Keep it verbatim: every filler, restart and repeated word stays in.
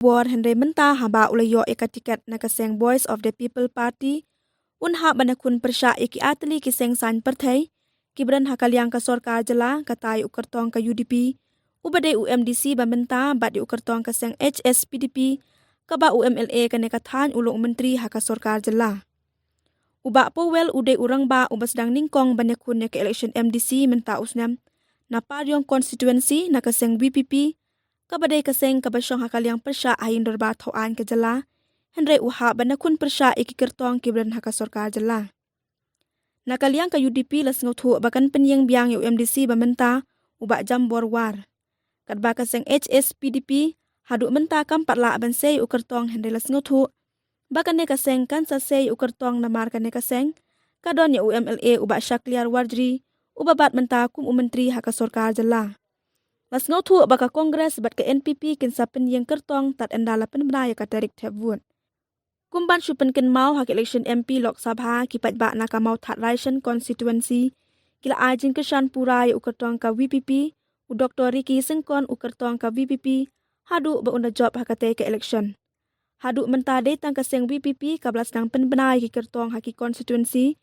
Hynrei mynta haba u la ïoh ïa ka tiket na ka seng Voice of the People Party, un hap ban ïakhun pyrshah ïa ki artylli ki seng saiñ pyrthei kiba don ha ka liang ka sorkar jylla, kata ïa u kyrtong ka U D P uba dei u M D C ba mynta bad ïa u kyrtong ka seng H S P D P kaba u M L A kane ka thaiñ u long u myntri ha ka sorkar jylla. U Bah Powell u dei u rangbah uba sdang nyngkong ban ïakhun ïa ka elekshon M D C mynta u snem na Pariong Constituency na ka seng V P P, kaba dei ka seng kaba shong ha ka liang pyrshah ha ïing dorbar thaw aiñ ka jylla, hynrei u hap ban ïakhun pyrshah ïa ki kyrtong kiba don ha ka sorkar jylla. Na ka liang ka U D P la sngewthuh ba kan pynïeng biang ïa u M D C ba mynta, u Bah Jambor War. Katba ka seng H S P D P haduh mynta kam pat lah ban sei ïa u kyrtong, hynrei la sngewthuh ba kane ka seng kan sa sei ïa u kyrtong namar kane ka seng ka don ïa u M L A u Bah Shakliar Warjri uba bat mynta kum u myntri ha ka sorkar jylla. La sngewthuh ba ka Congress bad ka N P P kin sa pynïeng kyrtong tad ynda la pynbna ïa ka tarik thep vote. Kum ban shu pynkynmaw, ha ka elekshon M P Lok Sabha, ki paidbah na ka Mawthadraishan Constituency ki la ai jingkyrshan pura ïa u kyrtong ka V P P, u Doctor Ricky Syngkon, u kyrtong ka V P P haduh ba un da jop ha katei ka elekshon. Haduh mynta dei tang ka seng V P P kaba la sdang pynbna ïa ki kyrtong ha ki constituency